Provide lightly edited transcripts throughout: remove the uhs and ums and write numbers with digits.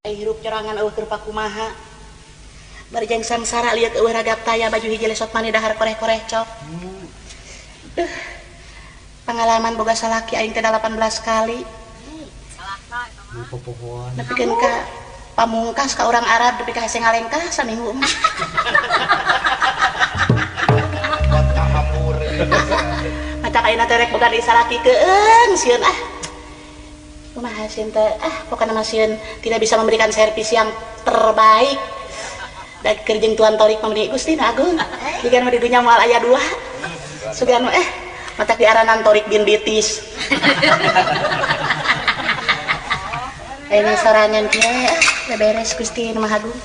Hirup nyorangan eueuh keur pakumaha. Bari jeung sangsara lieur eueuh ragap taya baju hiji lesot mani dahar koreh-koreh cok. Pengalaman boga salaki aing teh 18 kali. Nepikeun ka pamungkas ka urang Arab nepi ka hese ngalengkah saminggu mah. Matak ayeuna teh rek boga deui salaki keung sieun ah. Kumaha sieun teh ah pokona mah sieun tidak bisa memberikan servis yang terbaik. Da keur jeung Tuan Torik mah meuni Gusti na Agung. Jiga mah di dunya moal aya dua. Sugan mah matak diaranan Torik bin Bitis. Ini sorangan kieu beberes Gusti nu Maha Agung.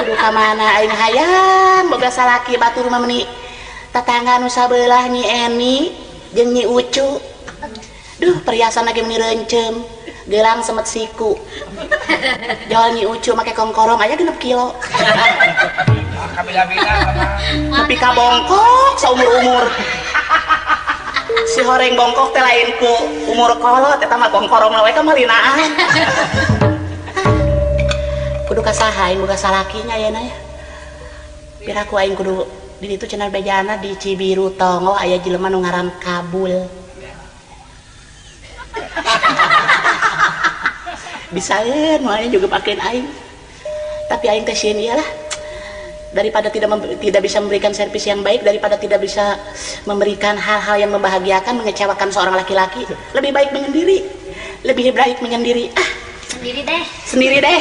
Kudu ka mana aing hayang boga salaki batur mah meuni tatangga nu sabelah Nyi Eni jeung Nyi Ucu. Duh perhiasan lagi meuni reuncem, gelang semet siku. Jol Nyi Ucu make kongkorong aya 6 kilo. Nepi ka bongkok saumur-umur. Si horeng bongkok teh lain ku umur kolot eta mah kongkorong we ka malinaan. Kudu ka saha aing boga salakinya ayeuna ya. Piraku aing kudu di ditu cenah bejana di Cibiru Tonggoh aya jelema nu ngaran Kabul. Bisaeun moal juga pakeun aing. Tapi aing teh sieun ieu lah. Daripada tidak bisa memberikan servis yang baik, daripada tidak bisa memberikan hal-hal yang membahagiakan, mengecewakan seorang laki-laki, lebih baik menyendiri. Lebih baik menyendiri. Ah, sendiri deh. Sendiri deh.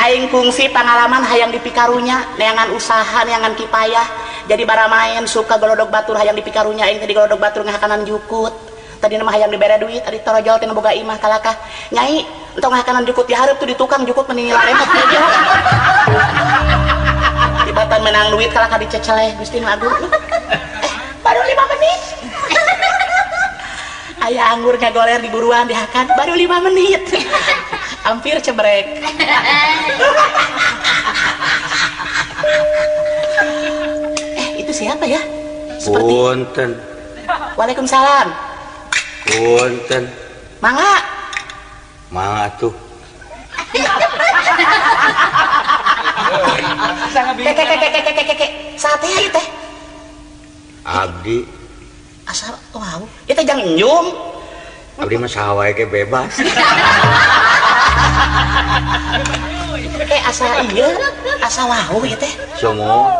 Aing kungsi pengalaman hayang dipikarunya, neangan usaha, neangan kipayah. Jadi baramaen suka golodog batur hayang dipikarunya, aing tadi golodog batur ngahakanan jukut. Tadi nama hayang dibere duit, ari torojol teh boga imah kalakah. Nyai, entong ngahakanan jukut dihareup tuh di tukang jukut mending laremot aja. Tibatan menang duit kalakah diceceleh Gusti nu Agung. Baru 5 menit. Aya anggur ngagoler di buruan dihakan baru 5 menit. Hampir cebrek. Itu siapa ya? Seperti Punten. Waalaikumsalam. Punten. Mangga. Mangga tuh. Keke. Sate ieu teh. Abdi. Asal wow, ieu teh jang enjum. Abdi mah saha wae ge bebas. Ke asa ieu, asa wau ieu teh. Somo.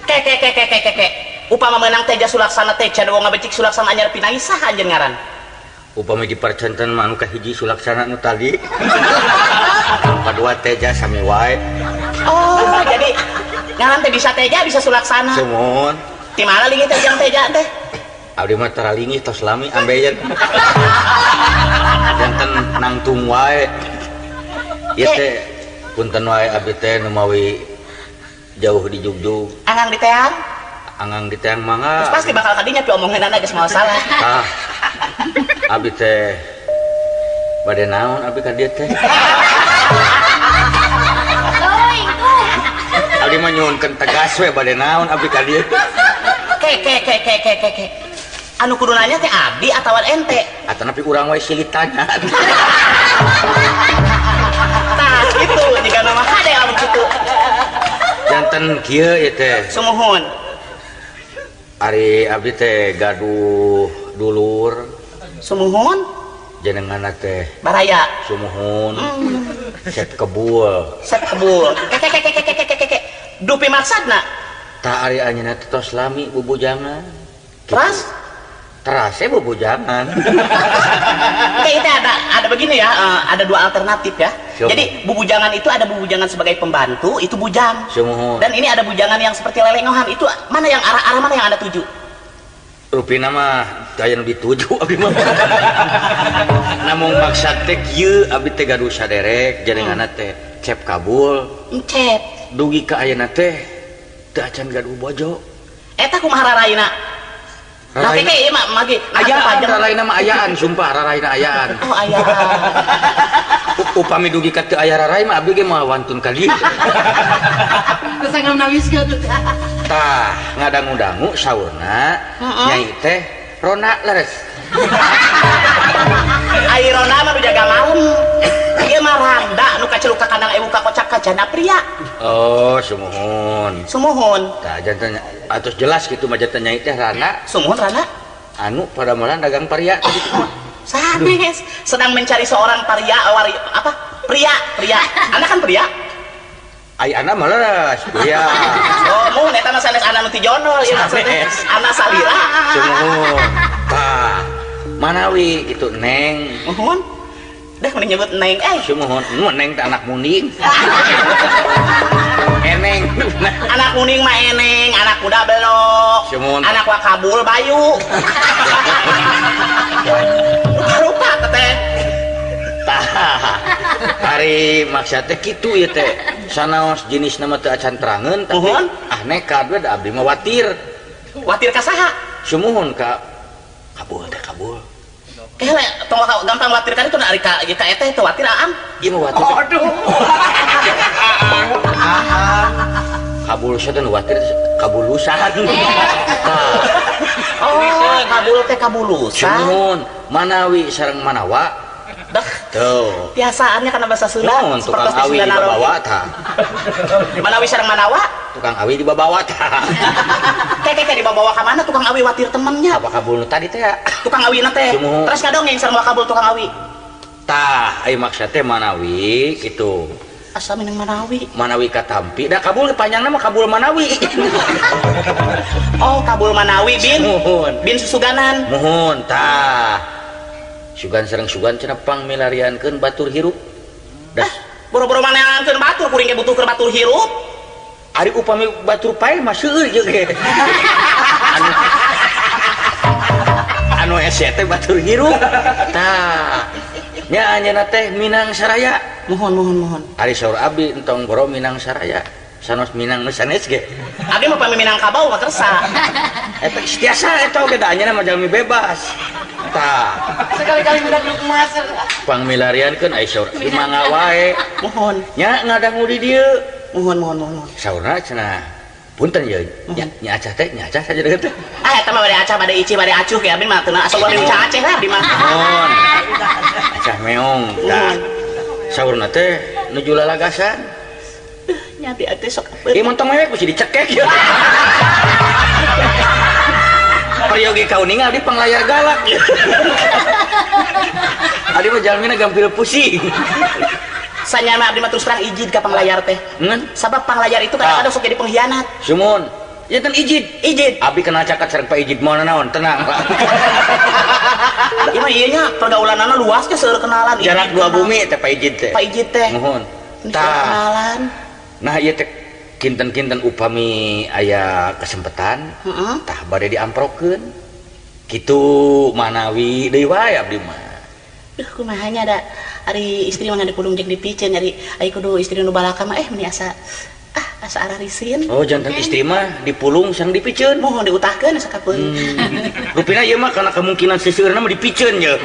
Ke. Upama menang Teja Sulaksana teh can wong ngabecik Sulaksana anyar pinangi saha anjeun ngaran? Upami dipercenten mah anu kahiji Sulaksana nu tadi. Kadua Teja sami wae. Oh, jadi ngaran teh bisa Teja bisa Sulaksana. Sumuhun. Di mana linggih teh jang Teja teh? Abdi mah tara linggih tos lami ambeien. Janten nangtung wae. Ieu teh punten wae abdi teh nu mawi jauh di Jugjug. Angang di teang? Angang di teang mangga. Terus pasti bakal kadinya pi omonganana geus moal salah. Tah. Abdi teh bade naon abdi ka dieu teh? Abdi mah nyuhunkeun tegas we bade naon abdi ka dieu. Ke. Anu kudu nanya teh abdi atawa ente? Atanapi urang wae silih tanya. Tah kitu jiga nama hade lamun kitu. Janten kieu ieu teh. Sumuhun. Ari abdi teh gaduh dulur. Sumuhun. Jenenganna teh baraya. Sumuhun. Set kebul. Set kebul. Ke. Dupi maksadna? Tah ari anjeunna teh tos lami bubujangan. Teras? Terasnya bubujangan. Oke, itu ada begini ya, ada dua alternatif ya. Sumuhun. Jadi bubujangan itu ada bubujangan sebagai pembantu, itu bujang. Sumuhun. Dan ini ada bujangan yang seperti lelengohan, itu mana yang arah-arah mana yang Anda tuju? Rupina mah aya nu dituju abdi mah. Namung maksad teh kieu abdi teh gaduh saderek jenenganna teh Cep Kabul. Cep. Dugi ka ayeuna teh teu acan gaduh bojo. Eta kumaha raraina? Nah, keke ieu mah magi ayaan raraina mah ayaan sumpah raraina ayaan. Oh ayaan. Upami dugi ka teu aya rarai mah abdi ge moal wantun ka dieu. Geus ngawiskeun. Tah, ngadangu-dangu saurna nyai teh rona leres. Ai rona mah nu janda pria. Oh, sumuhun. Sumuhun. Tah janten atos jelas kitu mah janten nyai teh Rana. Sumuhun Rana. Anu padamelan dagang paria tadi mah. Sanes sedang mencari seorang paria wari, apa? Pria, pria. Anda kan pria? Ai ana mah leres pria. Oh, muhun eta mah sanes ana nu ti jondol ieu maksudnya. Ana salira. Sumuhun. Tah, manawi kitu Neng. Muhun. Dah mending nyebut Neng eh. Sumuhun, nu Neng teh anak muning. Eneng. Anak muning mah eneng, anak kuda belok. Sumuhun. Anak wakabul bayu. Rupa-rupa teh. Tah. Ari maksud teh kitu ieu teh. Sanaos jenisna mah teu acan terangeun tapi muhun? Ah nekat we da abdi mah watir. Watir ka saha? Sumuhun ka kabul teh kabul. Kele tong gampang watir kan itu ari ka ieu ka eteh teu watir aam. Ieu mah watir. Aduh. Kabul teh watir kabulusan. Tah. Oh, kabul teh kabulusan. Sumuhun, manawi sareng manawa. Dah. Tuh. Biasaannya karena bahasa Sunda. Naon tukang awi dibawa tah. Manawi sareng manawa? Tukang awi dibawa tah. Keke dibawa ka mana tukang awi watir temennya? Apa kabul nu tadi teh? Tukang awina teh. Terus ngadongeng sareng wakabul tukang awi. Tah, ai maksud teh manawi kitu. Asa minang manawi. Manawi katampi. Da kabul panjangna mah kabul manawi. Oh, kabul manawi bin. Muhun. Bin susuganan. Muhun tah. Sugan sareng sugan cenah pangmilariankeun batur hirup. Dah, boro-boro maneankeun batur kuring ge butuh keur batur hirup. Ari upami batur pae mah seueur jeung ge. Anu ese teh batur hirup. Tah. Nya anjeunna teh Minang Saraya. Muhun muhun muhun. Ari saur abdi entong boro Minang Saraya. Sanos Minang nu sanes ge. Abdi mah pami Minangkabau mah kersa. Eta tiasa eta oge da anjeunna mah jalmi bebas. Tah. Sekali-kali budak nu emas. Pangmilariankeun ai saur abdi mangga wae. Muhun. Nya ngadangu di dieu. Muhun muhun muhun. Saurna cenah punten ye. Nya nya acah teh nya acah saja deukeut teh. Ah eta mah bade acah bade ici bade acuh ge abdi mah teu asal bade uca aceh lah abdi mah. Muhun. Acah meong. Tah. Saurna teh nuju lalagasan. Nya abdi teh sok apeun. Ieu montong mewek mesti dicekek ya. Peryogi kauninga abdi panglayar galak. Abdi mah jalmina gampil pusing. Sanyana abdi mah terus terang ijid ka panglayar teh. Ngan? Sabab panglayar itu kadang-kadang sok jadi pengkhianat. Sumuhun. Ya kan ijid. Ijid. Abdi kena cakat sareng Pak Ijid moal naon, tenang lah. Ieu mah ieu nya pergaulanana luasnya seueur kenalan. Jarak dua bumi teh Pak Ijid teh. Pak Ijid teh. Muhun. Tah. Kenalan. Nah ieu teh kinten-kinten upami aya kesempatan, tah bade diamprokeun. Kitu manawi deui wae abdi mah. Duh kumaha nya da ari istri mah dipulung jeung dipiceun ari ai kudu istri nu balaka mah meni asa asa ararisin. Oh janten istri mah dipulung sareng dipiceun. Mohon diutahkeun asa kapeung. Rupina ieu mah kana kemungkinan seseueurna mah dipiceun ye.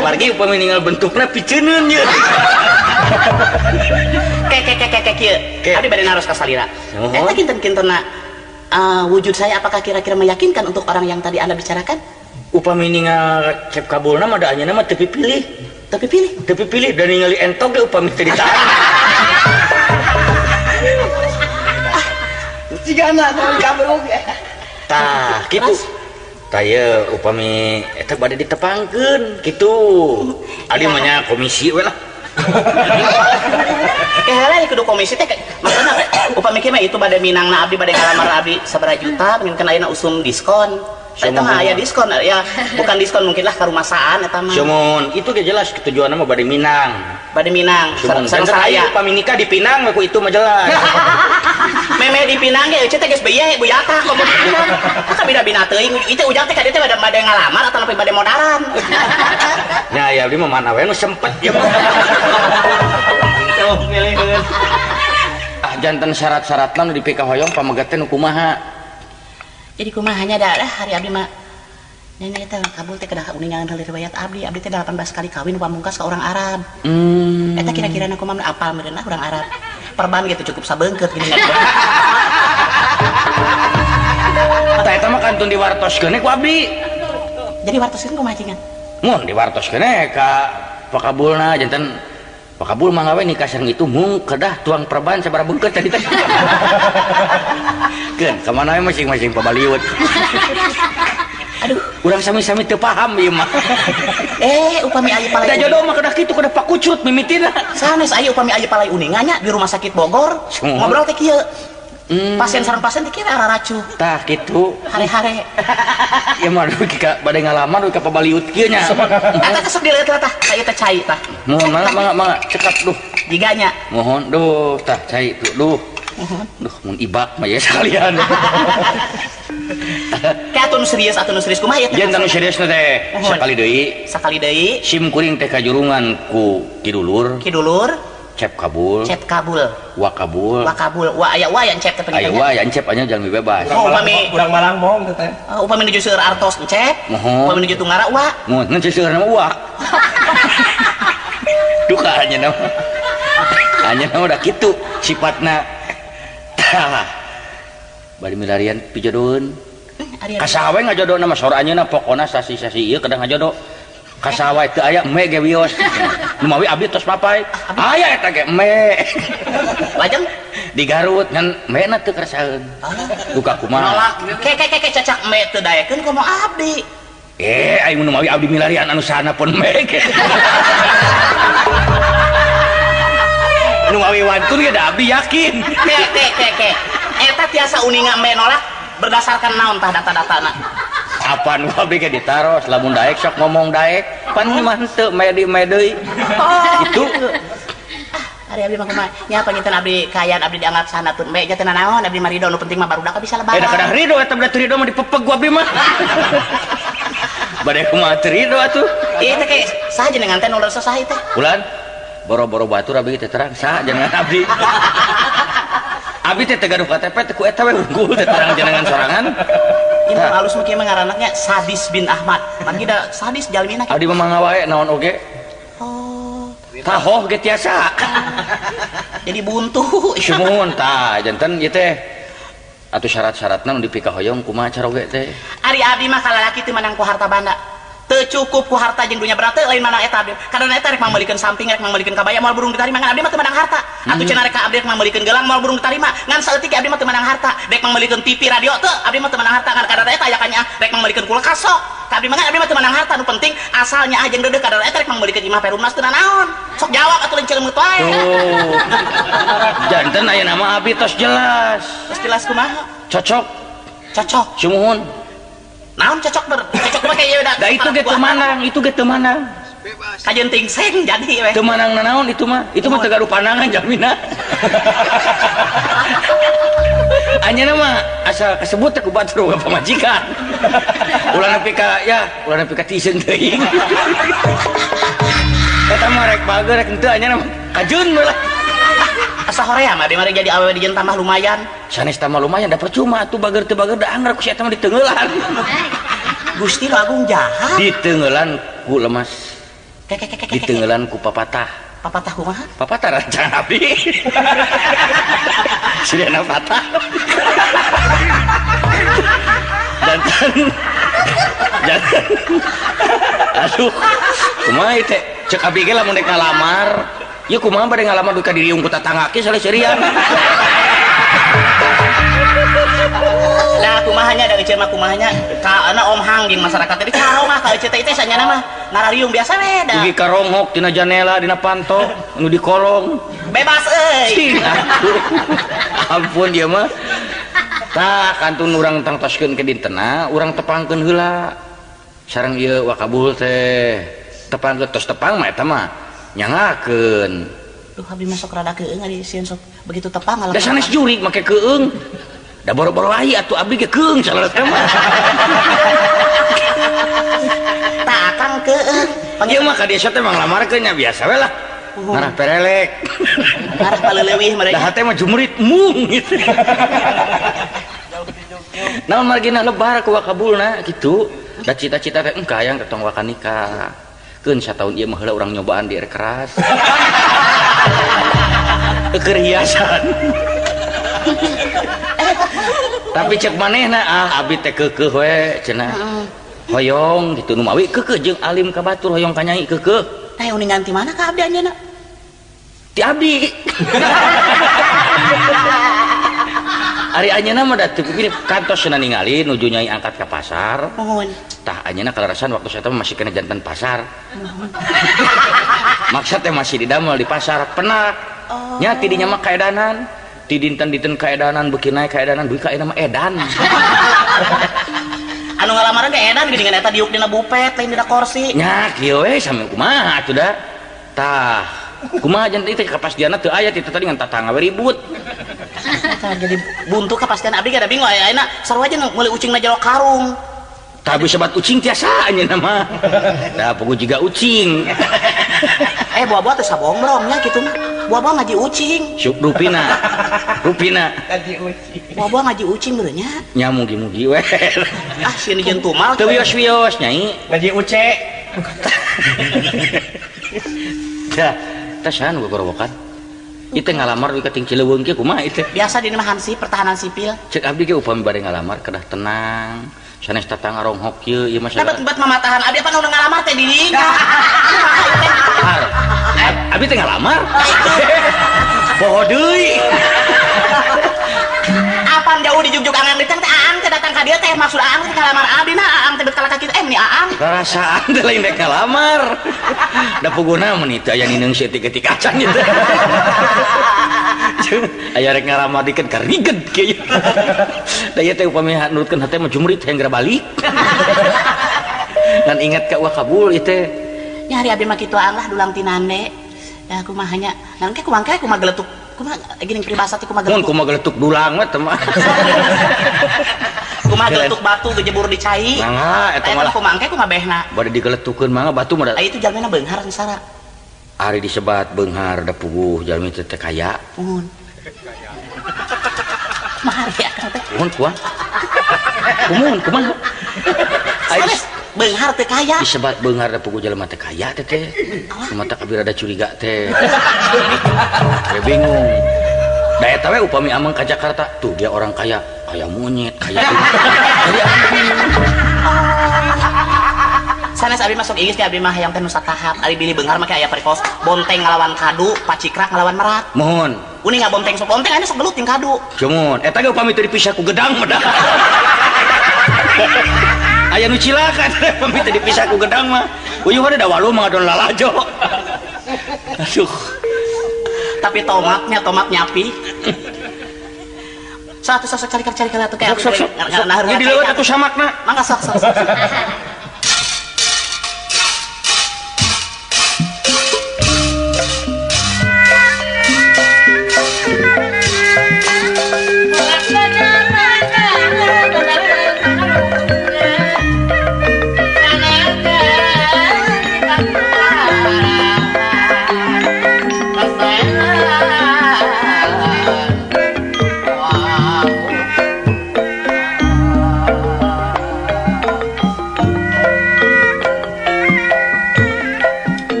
Margi upami ninggal bentukna piceuneun ye. Ke kieu. Abdi bade naros ka salira. Eta kinten-kintenna wujud saya apakah kira-kira meyakinkan untuk orang yang tadi Anda bicarakan? Upami ningal cep kabulna mah da anjeunna mah teu pipilih. Teu pipilih? Teu pipilih da ningali entok ge upami teu ditahan. Cigana teu kabrug. Tah, kitu. Tah ieu upami eta bade ditepangkeun kitu. Adi mah nya komisi we lah. Keheula kudu komisi teh maksudna upami kieu mah itu bade minangna abdi bade ngalamar abdi sabaraha juta mungkin ayeuna usum diskon. Eta mah aya diskon ya, bukan diskon mungkin lah karumasaan eta mah. Sumuhun, itu ge jelas tujuanna mah bade minang. Bade minang, sareng saraya. Upami nikah di Pinang we ku itu mah jelas. Meme di Pinang ge eueuh teh geus beye buyata komo di Pinang. Ka bida-bina teuing itu ujang teh ka dieu teh bade ngalamar atau bade modaran. Nya ya abdi mah mana we nu sempet ieu mah. Ah janten syarat-syaratna nu dipikahoyong pamegat teh nu kumaha? Jadi kumaha nya da hari abdi mah nenek teh kabul teh kedah uningan heula riwayat abdi, abdi teh 18 kali kawin pamungkas ka orang Arab. Eta kira-kira kumaha apal meureun orang Arab. Perban gitu cukup sabeungkeut gini. Tah eta mah kantun diwartoskeun ku abdi. Jadi wartoskeun kumaha cingan? Mun diwartoskeun ka pakabulna janten Pak Kabul mangga we nikah sareng itu mung kedah tuang perban sabaraha beungkeut tadi teh. Keun ka mana we masing-masing pabaliut. Aduh, urang sami-sami teu paham ieu mah. Upami aya palai. Da jodoh mah kedah kitu kedah pakucut mimitina. Sanes aya upami aya palai uninga nya di rumah sakit Bogor. Ngobrol teh kieu. Pasien sareng pasien teh kieu araracuh. Tah kitu. Hare-hare. Ya mah dugi ka bade ngalaman dugi ka pabaliut kieu nya. Eta teh sok dileueut tah, ka ieu teh cai tah. Mohon mangga mangga cekap duh. Jiganya. Mohon duh tah cai tuh duh. Duh mun ibak mah ya sekalian. Kayak atuh nu serius kumaha ieu teh? Yen nu serius teh sakali deui. Sakali deui. Sim kuring teh kajurungan ku Kidulur. Kidulur. Cep Kabul. Cep Kabul. Wa Kabul. Wa Kabul. Wa aya wa yang cep teh pengen. Aya wa yang cep anya jalmi bebas. Oh, upami urang Malang bohong teh. Upami nuju seueur artos cep. Mohon. Upami nuju tunggara wa. Mohon ngan seueur nama wa. Duka anya nama. Anya nama udah kitu sifatna. Tah. Bari milarian pijodoheun. Ka saha we ngajodona mah sora anjeunna pokona sasi-sasi ieu kedah ngajodo. Ka saha wae teu aya eme ge wios. Numawi abdi tos papai. Aya eta ge eme. Lajeng di Garut ngan eme na teu karasaeun. Duka kumaha? Ke ke ke cacak eme teu daekeun komo abdi. Aing numawi abdi milarian anu sahana pun eme ge. Numawi wantun ge da abdi yakin. Ke ke ke ke. Eta tiasa uninga eme nolak berdasarkan naon tah data-datana. Apaan abdi ge ditaros lamun daek sok ngomong daek pan mah henteu medi deui. Itu Ari abdi mah kumaha nya panginten abdi kaayaan abdi dianggap sanatun me teh naon abdi mah ridho nu penting mah barudak bisa lebaran. Da kadah ridho eta bade ridho mah dipepeg ku abdi mah. Bade kumaha teu ridho atuh. Ieu teh ke saha jenengan teh nu leres saha teh? Bulan boro-boro batur abdi teh terang saha jenengan abdi. Abdi teh teu gaduh KTP teh ku eta we unggul teh terang jenengan sorangan. Ieu mah alus mah kieu mah ngaranna nya Sadis bin Ahmad. Margi da sadis jalmina. Abdi mah mangga wae naon oge. Oh. Tahoh ge tiasa. Jadi buntu. Sumuhun tah janten ieu teh atuh syarat-syaratna nu dipikahoyong kumaha caroge teh. Ari abdi mah kalalaki teu manang ku harta banda. Teu cukup ku harta jeung dunya berarti lain manang eta abdi. Kadang eta rek mangmeulikeun samping rek mangmeulikeun kabaya moal burung ditarima ngan abdi mah teu manang harta. Atuh cenah rek ka abdi rek mangmeulikeun gelang moal burung ditarima ngan saeutik abdi mah teu manang harta. Rek mangmeulikeun TV radio teu abdi mah teu manang harta ngan kadang eta aya kanya rek mangmeulikeun kulkas sok. Ka abdi mah abdi mah teu manang harta nu penting asalnya ah jeung deudeuh kadang eta rek mangmeulikeun imah Perumnas teu nanaon. Sok jawab atuh lain celeumut wae. Tuh. Janten aya nama abdi tos jelas. Tos jelas kumaha? Cocok. Cocok. Sumuhun. Naon cocok ber cocok mah kayak udah. Da itu ge teu manang, itu ge teu manang. Bebas. Kajeun tingseng jadi we. Teu manang nanaon itu mah. Itu mah teu gaduh pandangan jamina. Anjeunna mah asa kasebut teh ku batur boga pamajikan. Ulah nepi ka ya, ulah nepi ka tiiseun teuing. Eta mah rek bager rek henteu anjeunna mah kajeun we lah. Asa horea mah di mari jadi awewe dijieun tambah lumayan. Sanes tambah lumayan da percuma atuh bager teu bager da anggar ku si eta mah diteunggeulan. Gusti nu agung jahat. Diteunggeulan ku lemas. Diteunggeulan ku papatah. Papatah kumaha? Papatah rancangan abdi. Sirena patah. Jantan. Jantan. Aduh. Kumaha ieu teh? Cek abdi ge lamun rek ngalamar. Ya kumaha bade ngalamar duka diriung ku tatangga ge saleseurian. Nah kumahanya da eceu mah kumahanya ka ana Om Hang jeung masyarakat teh carong mah ka eceu teh sanyana mah narariung biasa we da. Dugi ka ronghok tina janela dina panto nu di kolong. Bebas euy. Ampun dia mah. Tah kantun urang tangtoskeun ke dintena urang tepangkeun heula. Sareng ieu Wakabul teh tepangkeun tos tepang mah eta mah nyangakeun. Duh abdi mah sok rada keung ari sieun sok begitu tepang ngalah. Da sanes jurig make keung. Da boro-boro ai atuh abdi ge keung salah teh mah. Tah akang keung. Ieu mah ka desa teh manglamarkeun nya biasa we lah. Ngarah perelek. Ngarah paleleuwih mereka. Da hate mah jumrit mung gitu. Naon margina lebar ku Wakabulna kitu. Da cita-cita teh engka hayang tong waka nikah. Keun sataun ieu mah heula urang nyobaan di air keras. Keur hiasan. Tapi cek manehna ah abdi teh keukeuh we cenah. Hoyong gitu nu mawi keukeuh jeung alim ka batur hoyong ka nyai keukeuh. Tah uningan ti mana ka abdi anjeunna? Ti abdi. Ari anjeunna mah da teu pipilih kantos cenah ningali nuju nyai angkat ka pasar. Muhun. Tah anjeunna kalarasan waktu saya masih kena jantan pasar. Maksud teh masih didamel di pasar penak. Oh. Nya ti dinya mah kaedanan. Ti dinten-dinten kaedanan beuki naik kaedanan duit ka ayeuna mah edan. Anu ngalamaran ge edan geuningan eta diuk dina bupet lain dina kursi. Nya kieu we sami kumaha atuh da. Tah kumaha janten teh kapastianna teu aya ti tadi ngan tatangga we ribut. Tah jadi buntu kapastian abdi ge da bingung aya ayeuna sarua jeung meuli ucingna jero karung. Tah bisa bat ucing tiasa anjeunna mah. Da puguh jiga ucing. Eh buah-buah teh sabonglong nya kitu mah. Buah-buah ngaji ucing. Syuk rupina. Rupina. Ngaji ucing. Buah-buah ngaji ucing meureun nya. Nya mugi-mugi we. Ah sieun jeung tumal. Teu wios-wios nyai. Ngaji uce. Tah, tah saha nu gogorowokan? Ieu ngalamar dugi ka ting Cileuweung kieu kumaha ieu teh? Biasa dina mah hansip pertahanan sipil. Cek abdi ge upami bade ngalamar kedah tenang. Sanes tatangga ronghok kieu ieu mah. Bet-bet mamatahan abdi apa nu ngalamar teh di dinya. Abi teh ngalamar. Poho deui. Apan jauh dijugjug angan ditang teh aang teh datang ka dieu teh maksud aang teh ngalamar abdi na aang teh bet kalaka kitu eh meni aang. Rarasaan teh lain rek ngalamar. Da puguna meni teh aya nineung seutik-eutik acan ieu teh. Aya rek ngalamar dikeun kariged kieu. Da ieu teh upami nurutkeun hate mah jumrit hayang geura balik. Ngan ingat ka uah kabul ieu teh. Nya hari abdi mah kitu aang lah dulang tinande. Ya kumaha nya. Nah engke kumaha kumaha geletuk. Kumaha geuning peribahasa teh kumaha geletuk. Mun kumaha geletuk dulang mah teh mah. Kumaha geletuk batu gejebur di cai. Mangga eta mah. Kumaha engke kumaha behna. Bade digeletukeun mangga batu mah. Aya itu jalmina beunghar sangsara. Ari disebat beunghar da puguh jalmi teh teh kaya. Muhun. Mahar ya akang teh. Muhun kuah. Kumun kumaha? Sanes beunghar teh kaya. Disebat beunghar da puguh jelema teh kaya teh teh. Mata kabir ada curiga teh. Teh bingung. Da eta we upami ameng ka Jakarta, tuh dia orang kaya, kaya monyet, kaya. Jadi ameng bingung. Sanes abi masuk Inggris ge abi mah hayang teh nu satahap. Ari bilih beunghar mah aya perikos bonteng ngalawan kadu, pacikrak ngalawan merak. Mohon. Uning ngabonteng sok bonteng aya sok gelut jeung kadu. Cumun, eta ge upami teu dipisah ku gedang mah da. Aya nu cilaka upami teu dipisah ku gedang mah. Uyuh da walu mah ngadon lalajo. Aduh. Tapi tomatnya tomat nyapi. Satu sok cari-cari kali atuh kayak sok sok. Ieu dileuweut atuh samakna. Mangga sok sok.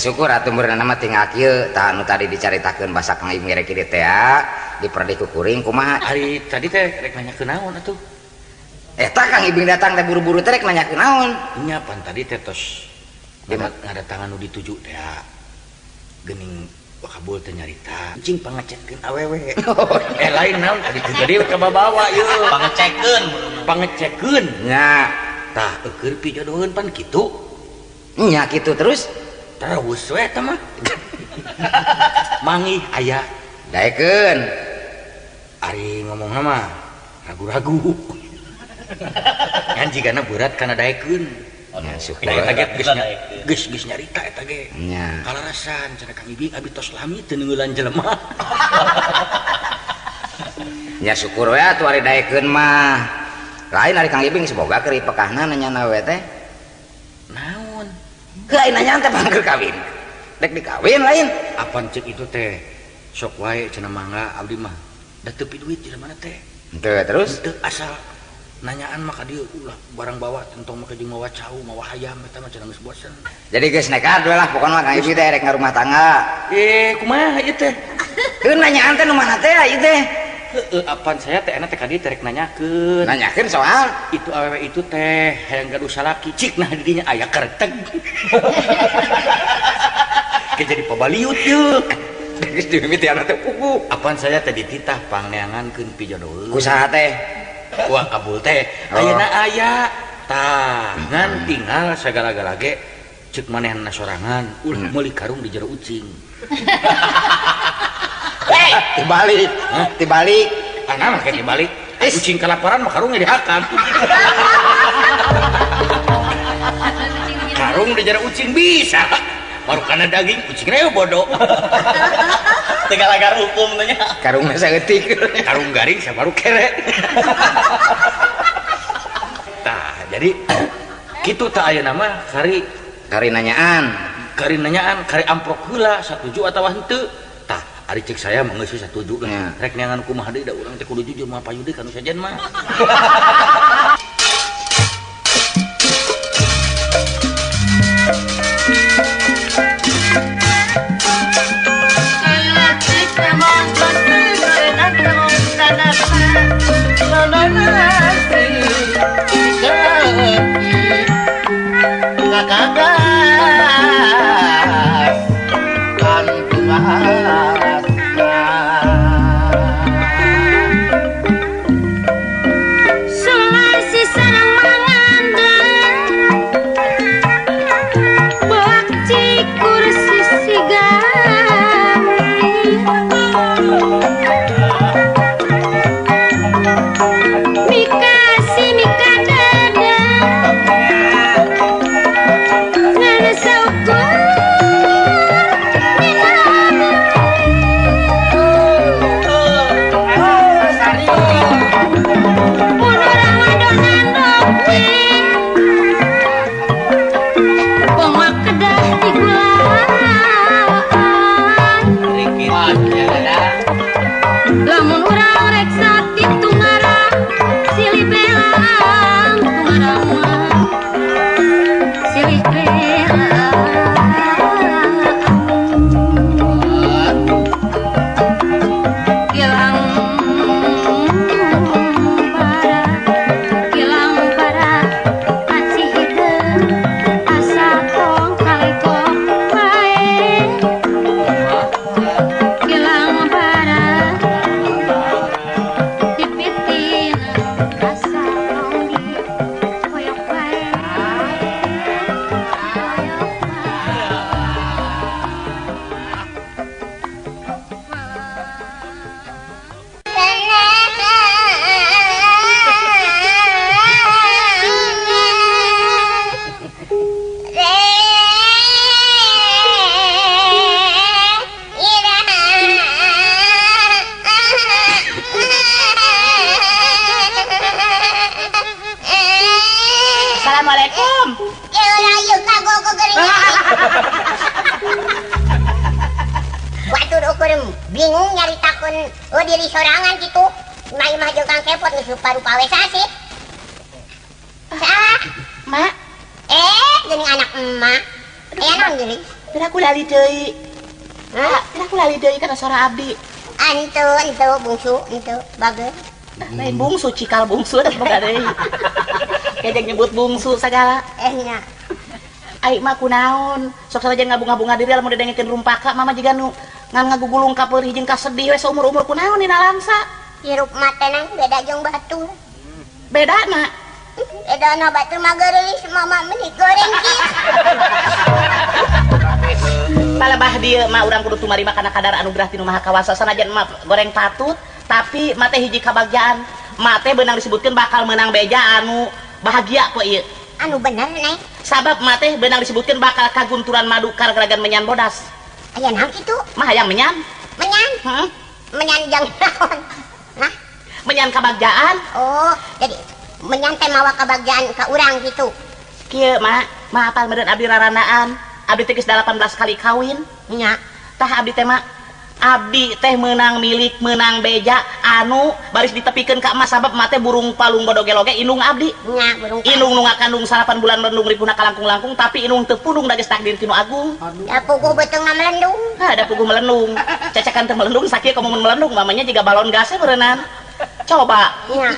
Syukur atuh meureunna mah tinggal kieu tah anu tadi dicaritakeun basa Kang Ibing rek kieu teh diperdih ku kuring kumaha ari tadi teh rek nanyakeun naon atuh eta Kang Ibing datang teh buru-buru teh rek nanyakeun naon nya pan tadi teh tos ngadatangan nu dituju teh geuning kabul teh nyarita cing pangecekeun awewe eh lain naon tadi teh jadi kababawa ieu pangecekeun pangecekeun nya tah eukeun pijodoheun pan kitu nya kitu terus terus we eta mah mangih aya daekeun ari ngomongna mah Ragu-ragu. Ngan jigana berat kana daekeun. Nya syukur. Eta ge geus nyarita eta ge. Nya. Kalarasan cenah Kang Ibing abi tos lami teu neungeulan jelema. Nya syukur we atuh ari daekeun mah. Lain ari Kang Ibing semoga keur ipekahna nanyana we teh. Naon? Heuh ai nanyaan teh pangker kawin. Dek dikawin lain. Apan cek itu teh sok wae cenah mangga abdi mah. Da teu pi duit jelema teh. Henteu terus? Henteu asal nanyaan mah ka dieu ulah barang bawa tentong make jeung mawa cau mawa hayam eta mah cenah geus bosen. Jadi geus nekat we lah pokona Kang Ibing teh rek ngarumah tangga. Kumaha ieu teh? Heuh nanyaan teh nu mana teh ieu teh? Heueuh apan saya teh enak teh ka dieu teh rek nanyakeun. Nanyakeun soal itu awewe itu teh hayang gaduh salaki cik nah di dinya aya kerteg. Ke jadi pabaliut yeuh. Geus dimimitian teh puguh. Apan saya teh dititah pangneangankeun pijodoheun. Ku saha teh? Wah kabul teh ayeuna aya tah ngan tinggal sagala-gala ge ceuk manehna sorangan ulah meuli karung di jero ucing. Hei, dibalik. Dibalik. Ana mah ke dibalik. Ucing kelaparan mah karungnya dihakan. Karung di jero ucing bisa. Baru kana daging ucingnya bodoh. Tinggal agar hukum tanya. Karungnya saeutik. Karung garing saya baru kere. Tah, jadi kitu tah ayeuna mah kari nanyaan. Kari nanyaan, kari amprok heula satuju atawa henteu. Tah, ari cek saya mah geus satuju lah. Rek neangan kumaha deui da urang teh kudu jujur mah payu deui kanu sajen mah. Bingung nyari takun oh diri sorangan gitu. Imah-imah jeung Kang Kepot geus rupa-rupa we sasih. Salah, Mak. Geuning anak emak. Aya naon geuning? Pira ku lali deui. Hah? Pira ku lali deui kana sora abdi. Antu, antu bungsu, antu bager. Lain bungsu cikal bungsu da boga deui. Kejeng nyebut bungsu sagala. Nya. Ai mah kunaon? Sok sanajan ngabunga-bunga diri lamun didengekeun rumpaka mama jiga nu ngan ngagugulung ka peurih jeung kasedih we saumur-umur kunaon dina langsa. Hirup mah teh nang beda jeung batur. Bedana? Bedana batur mah geulis mama meni goreng kieu. Palebah dieu mah urang kudu tumarima kana kadar anugerah ti Nu Maha Kawasa sanajan mah goreng patut tapi mah teh hiji kabagjaan Mak teh beunang disebutkeun bakal meunang beja anu bahagia poe ieu. Anu bener neng. Sabab mak teh beunang disebutkeun bakal kagunturan madu kargeragan menyan bodas. Aya naon kitu? Mah hayang menyan. Menyan? Heeh. Menyan jang naon? Hah? Menyan kabagjaan. Oh, jadi menyan teh mawa kabagjaan ka urang kitu. Kieu mak, mah apal meureun abdi raranaan. Abdi teh geus 18 kali kawin. Nya. Tah abdi teh mak, abdi teh meunang milik, meunang beja anu baris ditepikeun ka emas sabab emak teh burung palung bodogeloge indung abdi. Nya, burung indung nu ngakandung 8 bulan melendung ripuna kalangkung-langkung tapi indung teu pundung da geus takdir ti nu agung. Da puguh beuteungna melendung. Hah, da puguh melendung. Cacakan teh melendung sakieu komo mun melendung mamanya jiga balon gasnya meureunnan. Coba. Nya.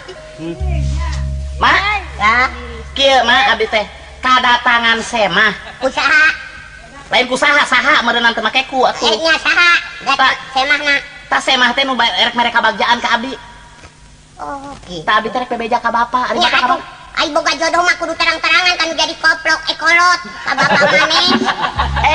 Mak, lah kieu mak abdi teh kadatangan semah. Usaha. Lain ku saha saha meureunnan teu make ku atuh. Nya saha? Ta semahna. Ta semah teh nu erek mere kabagjaan ka abdi. Oh, kitu. Ta abdi teh rek bebeja ka bapa, ari bapa ka bapa. Ai boga jodoh mah kudu terang-terangan kan jadi koplok ekolot ka bapa maneh.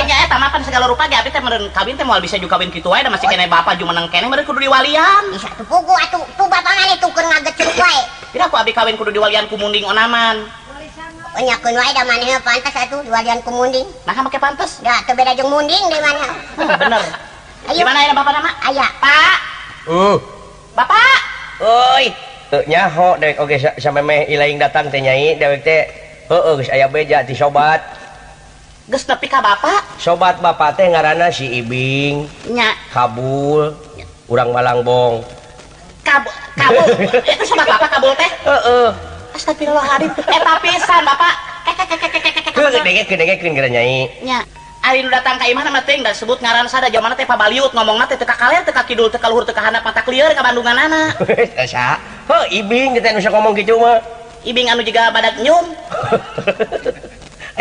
Nya eta mah pan segala rupa ge abdi teh meureun kawin teh moal bisa juga kawin kitu wae da masih keneh bapa jumeneng keneh meureun kudu diwalian. Bisa tuh puguh atuh tuh bapa maneh tuh keur ngagecruk wae. Pira ku abdi kawin kudu diwalian ku munding onaman. Nyakeun wae da maneh pantas atuh diwalian ku munding. Nah, make pantas? Da teu beda jeung munding deui maneh. Bener. Ayo. Gimana ya bapak nama? Aya. Pak. Bapak. Euy. Teu nyaho dewek oge samemeh ilaing datang teh nyai dewek teh heueuh geus aya beja ti sobat. Geus nepi ka bapak? Sobat bapak teh ngaranna si Ibing. Nya. Kabul. Urang Malangbong. Kabul. Kabul. Eta sobat bapak Kabul teh? Heeh. Astagfirullahaladzim. Eta pisan bapak. Heuh dengekeun geura nyai. Nya. Ari nu datang ka imah mah teh da sebut ngaran sada jamanna teh pabaliut ngomongna teh teu ka kaler teu ka kidul teu ka luhur teu ka handap mata klieur ka Bandunganana. Teh saha? Heuh Ibing teh nu sok ngomong kitu mah. Ibing anu jiga badak nyum.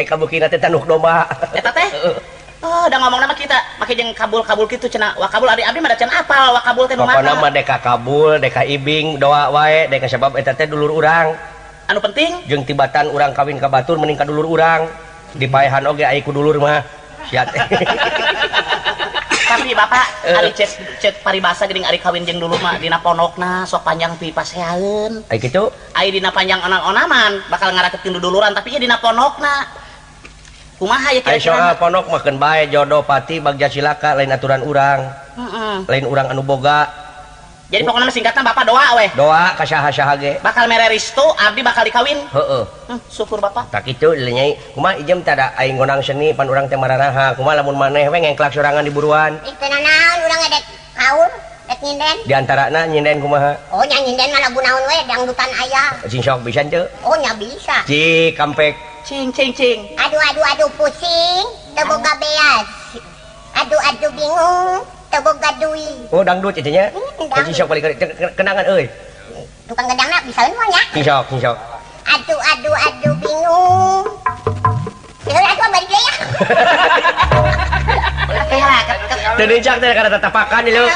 Ai kabukina teh tanduk domba. Eta teh? Oh, da ngomongna mah kita make jeung kabul-kabul kitu cenah. Wa kabul ari abdi mah da can apal wa kabul teh nu mana. Pokona mah deka kabul, deka Ibing doa wae deka sabab eta teh dulur urang. Anu penting jeung tibatan urang kawin ka batur mending ka dulur urang. Dipaehan oge ai ku dulur mah. Sia teh. Tapi bapak ari cek paribasa geuning ari kawin jeung dulur mah dina pondokna sok panjang pipaseaeun. Ai kitu? Ai dina panjang onan-onaman bakal ngarakeutkeun duduluran tapi ieu dina pondokna. Kumaha ya kira-kira? Ai soal pondok mah keun bae jodoh pati bagja cilaka lain aturan urang. Heeh. Lain urang anu boga. Jadi pokoknya singkatna bapak doa weh. Doa ka saha-saha ge. Bakal mere restu abdi bakal dikawin. Heeh. Syukur bapak. Tak kitu nyai. Kumaha ijem teh da aing ngonang seni pan urang teh mararaha. Kumaha lamun maneh we ngengklak sorangan di buruan. Ih teu nanaon urang edek kaul, dek nyinden. Di antarana nyinden kumaha? Oh nya nyinden mah lagu naon we dangdutan aya. Cing sok bisa teu? Oh nya bisa. Cik kampek. Cing cing cing. Aduh aduh aduh pusing, teu boga beas. Aduh aduh bingung. Teu boga duit. Oh dangdut itu nya. Cing sok balik kenangan euy. Tukang gedangna bisa mah nya. Cing sok, cing sok. Aduh aduh aduh bingung. Heula atuh balik deui ya. Heula teu dincak teh kana tatapakan ieu.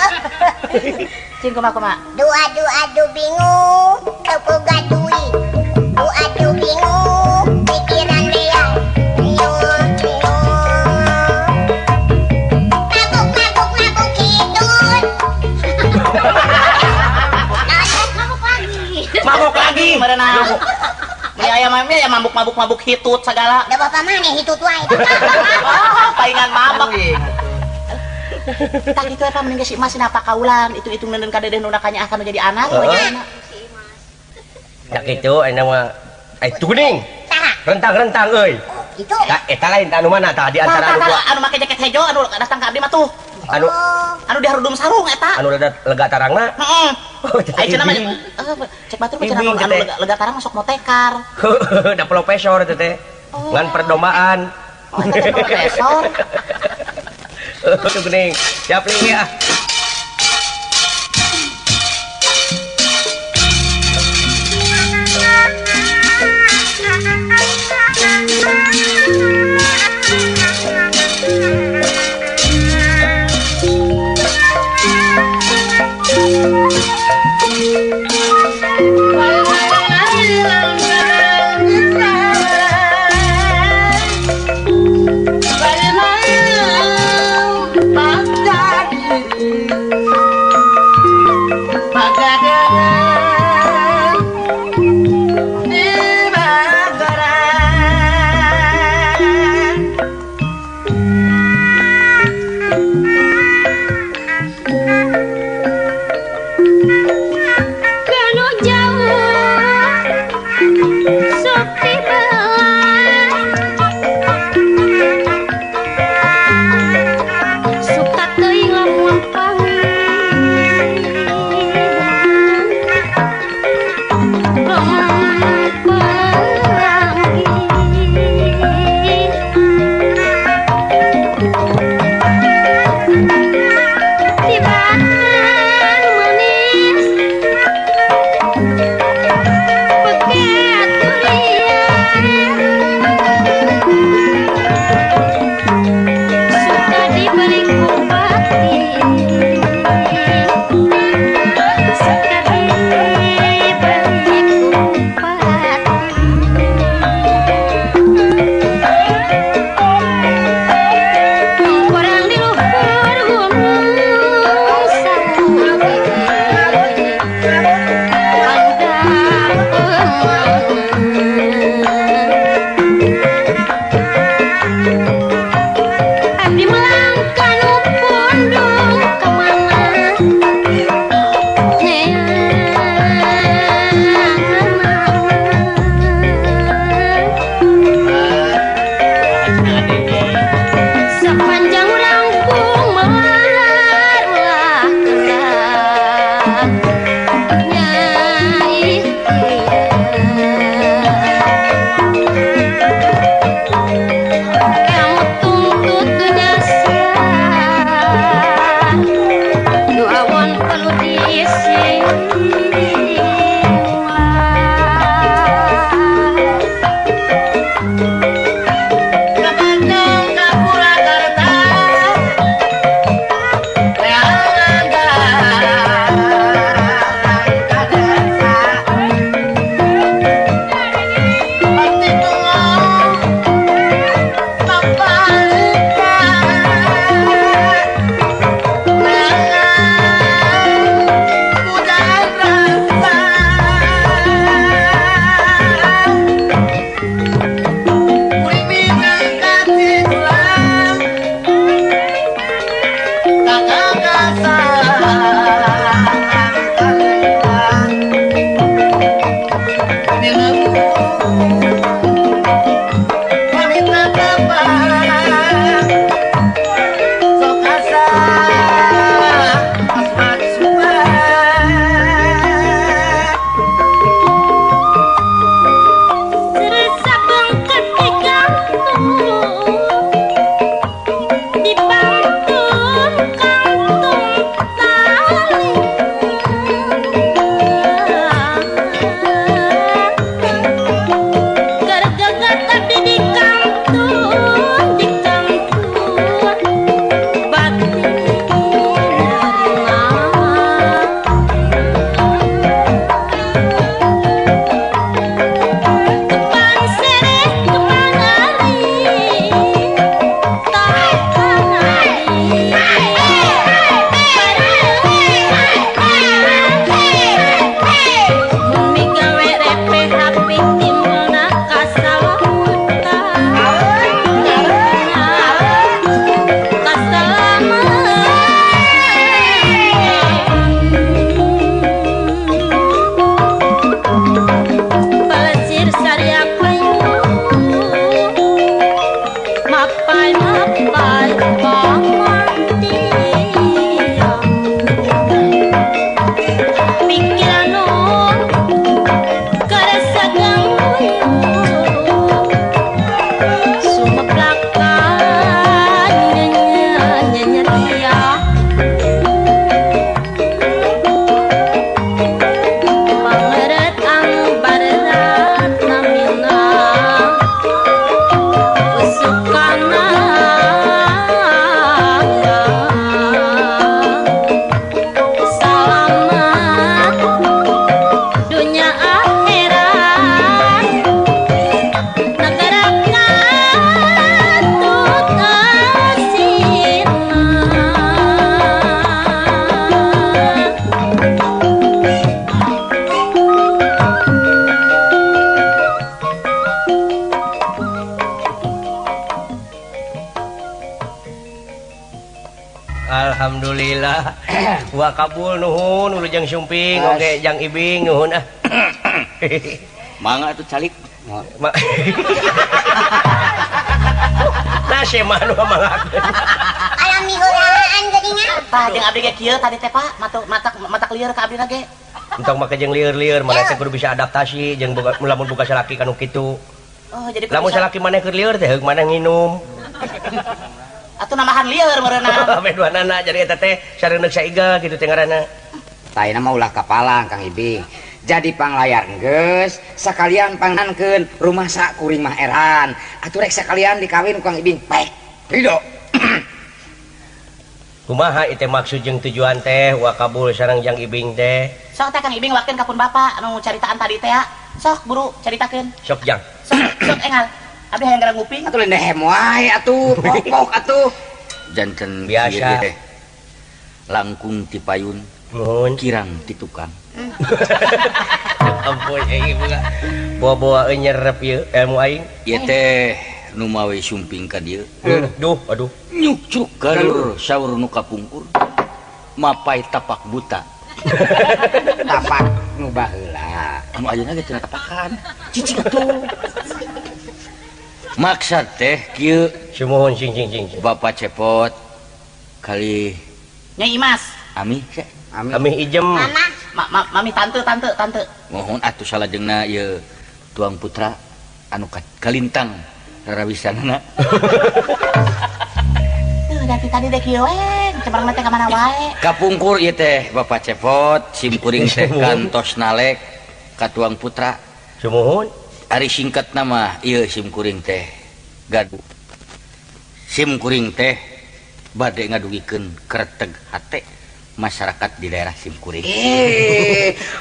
Cing kumaha kumaha. Aduh aduh aduh bingung, teu boga duit. Aduh aduh bingung, pikiran beas. Mabuk lagi. Merenang. Ya aya mah ya mabuk-mabuk-mabuk hitut segala. Da bapak maneh hitut wae. Oh, palingan mabuk. Tak kitu eta mending si Imas napa kaulan, itu-itu neuneun ka dedeh nu nakanya akan jadi anak. Tak kitu ayeuna mah ai tuning. Rentang-rentang euy. Itu. Tah eta lain tah anu mana tah di antara anu anu make jaket hejo anu datang ka abdi mah tuh. Anu anu diharudum sarung eta. Anu lega tarangna. Heeh. Ai cenah mah cek batur mah cenah anu lega tarang masuk motekar. Da profesor eta teh. Ngan perdombaan. Oh, eta teh profesor. Tuh geuning. Siap ling ya. Bye. Wa kabul nuhun wilujeng sumping oge Jang Ibing nuhun ah. Mangga atuh calik. Nah mah nu manggakeun. Alami heulaan geuningan. Tah jeung abdi ge kieu tadi teh Pak, matak lieur ka abdi ge. Entong make jeung lieur-lieur maneh teh kudu bisa adaptasi jeung lamun boga salaki kanu kitu. Oh, jadi lamun salaki maneh keur lieur teh heug maneh nginum. Atuh nambahan lieur meureunna. Ame duanana jadi eta teh sareuneuk saiga kitu teh ngaranna. Tah ayeuna mah ulah kapalang Kang Ibing. Jadi panglayar geus sakalian pangankeun rumah sak kuring mah eran. Atuh rek sakalian dikawin ku Kang Ibing baik. Ridho. Kumaha ieu teh maksud jeung tujuan teh wa kabul sareng Jang Ibing teh? Sok teh Kang Ibing wakeun ka pun bapa anu caritaan tadi teh ya. Sok buru caritakeun. Sok Jang. Sok sok engal. Abdi hayang gara nguping. Atuh lendehem wae atuh, pokok atuh. Janten biasa teh. Langkung ti payun, nuhun kirang ti tukang. Ampun aing boga. Bawa-bawa nyerep ieu ilmu aing. Ieu teh nu mawe sumping ka dieu. Duh, aduh. Nyukcruk galur saur nu kapungkur. Mapai tapak buta. Tapak nu baheula. Anu ayeuna ge cenah tapakan. Cicing atuh. Maksad teh kieu. Sumuhun sing sing sing. Bapak Cepot kali Nyai Imas. Ami Ami ijem. Mama. Mami tante tante tante. Mohon atuh salajengna ieu tuang putra anu kalintang rarawisanana. Tuh dari tadi deh kieu we, cemerlang teh ka mana wae. Kapungkur ieu teh Bapak Cepot sim kuring teh kantos nalek ka tuang putra. Sumuhun. Ari singkatna mah ieu sim kuring teh gaduh. Sim kuring teh bade ngadugikeun kreteg hate masyarakat di daerah sim kuring.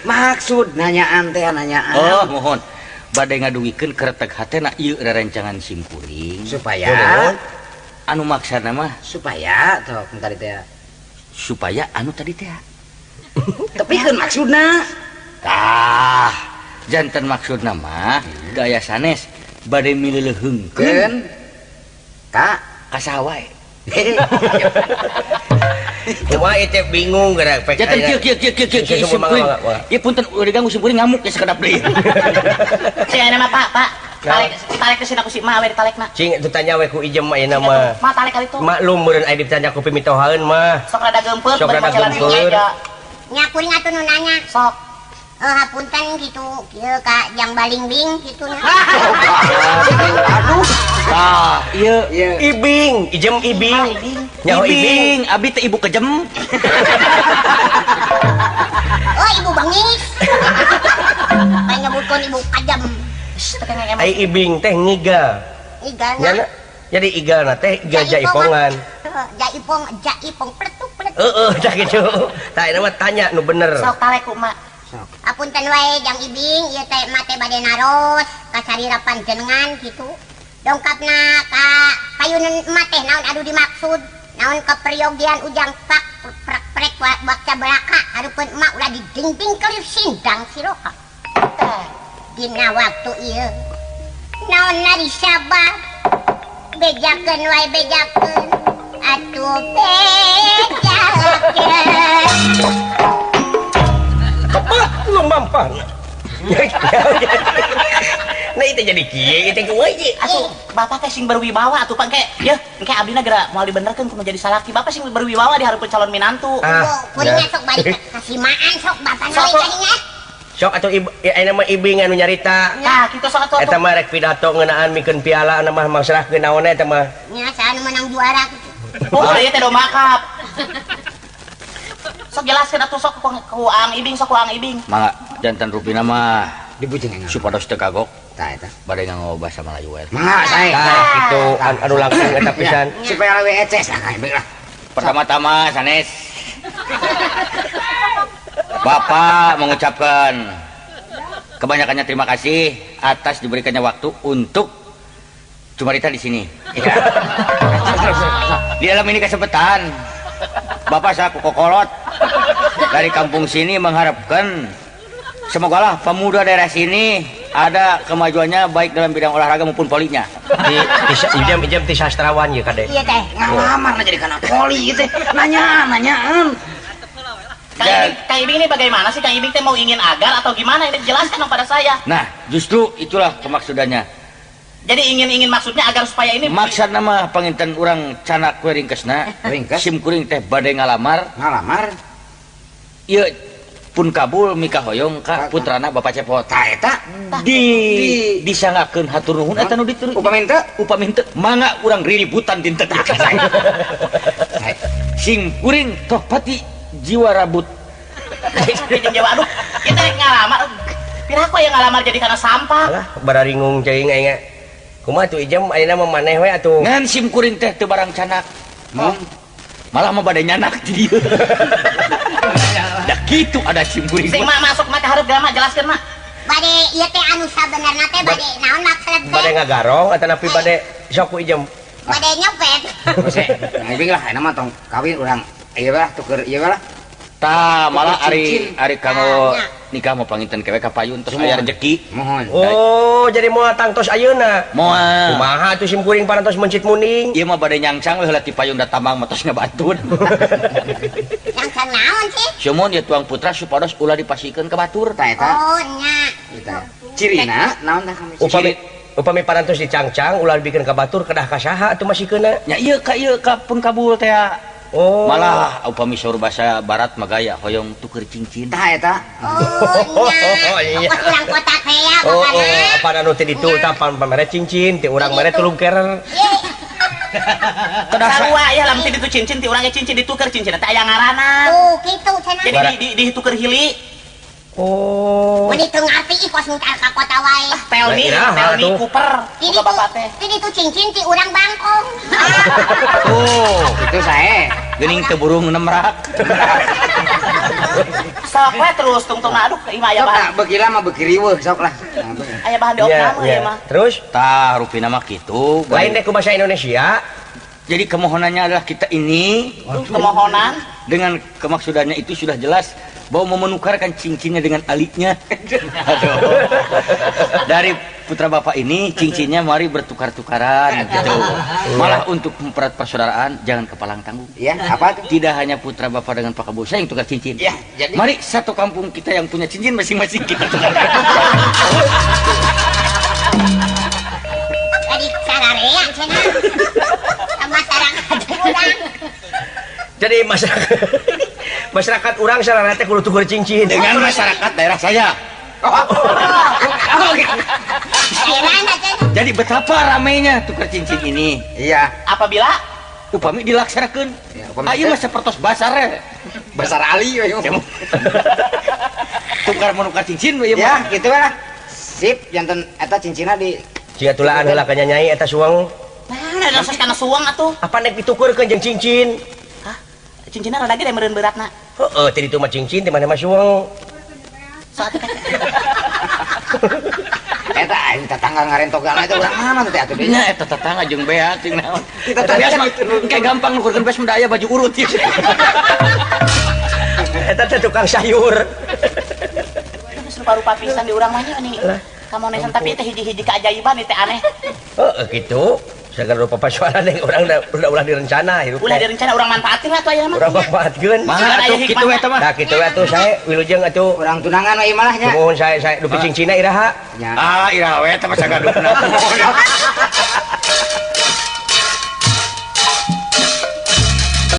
Maksud nanyaan teh nanyaan. Oh, mohon. Bade ngadugikeun kreteg hatena ieu rerencangan sim kuring supaya anu maksana mah supaya tuh tadi teh supaya anu tadi teh. Tapi kan maksudna tah janten maksudna mah daya sanes bade mileuleheungkeun ka kasaha wae. Cuma itu bingung gerak pek. Janten kieu kieu kieu kieu kieu sim kuring. Ieu punten udah diganggu sim kuring ngamuk ya sakedap deui. Si ayeuna mah Pak, Pak. Tarik tarik ke sini ku si Ma we ditalekna. Cing itu tanya we ku ijem ayeuna mah. Ma tarik kali itu. Maklum meureun aya ditanya ku pimitohaeun mah. Sok rada geumpeur, sok rada geumpeur. Nya kuring atuh nu nanya. Sok. Hapunten gitu, kieu ka Jang Balingbing kitu nya. Aduh. Tah, ieu Ibing, ijem Ibing. Nyaho Ibing, abi teh ibu kejem. Oh, ibu bengis. Kayak nyebutkeun ibu kejam. Ai Ibing teh ngigal. Igalna. Jadi igalna teh igal jaipongan. Jaipong, jaipong pletuk pletuk. Heeh, tah kitu. Tah eta mah tanya nu bener. Sok talek ku mak. Apunten wae Jang Ibing, ieu teh mah teh bade naros ka sarira panjenengan kitu. Dongkapna ka payunan emak teh naon anu dimaksud? Naon keperyogian ujang pak prek prek bakca belaka hareupeun emak ulah didingding kelip sindang siroka. Dina waktu ieu naon nari sabab bejakeun wae bejakeun atuh bejakeun. Kepak lumampah. Nah itu jadi kieu itu kumaha ieu? Atuh bapak teh sing berwibawa atuh Pak engke yeuh engke abdina geura moal dibenerkeun kudu jadi salaki. Bapak sing berwibawa di hareupeun calon minantu. Kuring sok bari kasimaan sok bapak we kadinya. Sok atuh ibu ayeuna mah Ibing anu nyarita. Tah kitu sok atuh. Eta mah rek pidato ngeunaan mikeun piala anu mah mangsrahkeun naon eta mah. Nya saha nu menang juara kitu. Oh ieu teh domba cup. Sok jelaskeun atuh sok ku Ang Ibing sok ku Ang Ibing. Mangga janten rupina mah dibujeng supados teu kagok. Tah eta bade nganggo basa Melayu we. Mangga sae. Tah kitu anu langkung eta pisan. Supaya leuwih eces lah Kang Ibing lah. Pertama-tama sanes Bapak mengucapkan kebanyakannya terima kasih atas diberikannya waktu untuk cumarita di sini. Ya. Di dalam ini kesempatan Bapak selaku kokolot dari kampung sini mengharapkan semogalah pemuda daerah sini Ada kemajuannya baik dalam bidang olahraga maupun polinya. Di ijam ti sastrawan ieu kade. Iya teh. Ngalamar jadi kana poli gitu. Nanya-nanyaan. Kang Ibing ini bagaimana sih? Kang Ibing teh mau ingin agar atau gimana? Ini jelaskan dong pada saya. Nah, justru itulah kemaksudannya. Jadi ingin maksudnya agar supaya ini maksud nama panginten urang canak we ringkesna. Ringkes. Sim kuring teh bade ngalamar. Ngalamar. Ieu pun kabul mika hoyong ka putrana Bapak Cepot. Tah eta di disangakeun hatur nuhun eta nu dituruh. Upami henteu, upami henteu mangga urang riributan dinten. Sing kuring toh pati jiwa rabut. Jiwa aduh, kita ngalamar. Piraku aya ngalamar jadi kana sampah. Alah, bararingung ceuing aing. Kumaha tuh Ijem ayeuna mah maneh we atuh. Ngan sim kuring teh teu barang canak. Malah mah bade nyanak di dieu. Da kitu ada sim kuring. Sing mak masuk mak ka hareup geura mak jelaskeun mak. Bade ieu teh anu sabenerna teh bade naon maksud teh? Bade ngagarong atanapi bade sok ku Ijem. Bade nyopet. Hese, Ibing lah ayeuna mah tong kawin urang ieu lah tuker ieu lah. Tah malah ari kanggo nikah mau panginten kewe ka payun tos aya rejeki. Mohon. Oh, jadi moal tangtos ayeuna. Moal. Kumaha atuh sim kuring parantos mencit muning. Ieu mah bade nyangcang we heula ti payun da tambang mah tos ngabatun. Nyangcang naon sih? Sumon ieu tuang putra supados ulah dipasikeun ka batur. Tah eta. Oh nya. Eta. Cirina naon tah kami? Upami parantos dicangcang ulah dibikeun ka batur kedah ka saha atuh masikeunna? Nya ieu ka pun kabul teh. Oh. Malah upami saur bahasa barat mah gaya hoyong tuker cincin. Tah eta. Oh nya. Kos urang kota teh ya oh, apa anu teh ditu tah pamere cincin ti urang mere tulung kerer. Kedah sarua ya lamun ti ditu cincin ti urang ge cincin dituker cincin teh aya ngaranna. Tuh kitu cenah. Jadi dituker hili. Oh. Mun teu ngarti ih kos mutar ka kota wae. Tell me Cooper. Boga bapak teh. Ti ditu cincin ti urang bangkong. Oh, itu sae. Geuning teu burung nemrak. Sok we terus tungtung aduh ieu mah aya bahan. Sok beuki lama beuki riweuh sok lah. Aya bahan diopname ieu mah. Terus tah rupina mah kitu. Lain deh ku bahasa Indonesia. Jadi kemohonannya adalah kita ini kemohonan dengan kemaksudannya itu sudah jelas bahwa mau menukarkan cincinnya dengan aliknya. Aduh. Dari putra bapak ini cincinnya mari bertukar-tukaran gitu. Malah untuk mempererat persaudaraan jangan kepalang tanggung. Iya, apa tuh? Tidak hanya putra bapak dengan Pak Kabul saya yang tukar cincin. Ya, jadi mari satu kampung kita yang punya cincin masing-masing kita tukar. Jadi sararea cenah. Masyarakat urang. Jadi masyarakat urang sararea teh kudu tuker cincin dengan masyarakat daerah saya. Jadi betapa ramainya tukar cincin ini. Iya. Apabila upami dilaksanakeun. Ya, ayo mah sapertos basar. Basar Ali we. Tukar menukar cincin we ya, gitu lah. Sip, janten eta cincinna di jiga tulaan heula ka nyanyai eta suang. Nah, ada kana suang atuh. Apa nek ditukurkeun jeung cincin? Hah? Cincinna rada gede meureun beratna. Heeh, teh ditu mah cincin, teh mana mah suang. Eta aing tetangga ngarentogan eta urang mana teh atuh nya eta tetangga jeung bea cing naon. Eta biasa kayak gampang nukurkeun beas mah aya baju urut ieu. Eta teh tukang sayur. Geus rupa-rupa pisan di urang mah nya nih. Kamonesan tapi teh hiji-hiji keajaiban teh aneh. Heeh kitu. Segala rupa pasuaran yang orang udah ulah direncana hirup. Ulah direncana urang manfaatin lah tuh aya mah. Urang manfaatkeun. Mah atuh kitu we teh mah. Tah kitu we atuh sae wilujeng atuh. Urang tunangan we malah nya. Nuhun sae sae dupi cincina iraha. Ah iraha we teh mah sagadupna.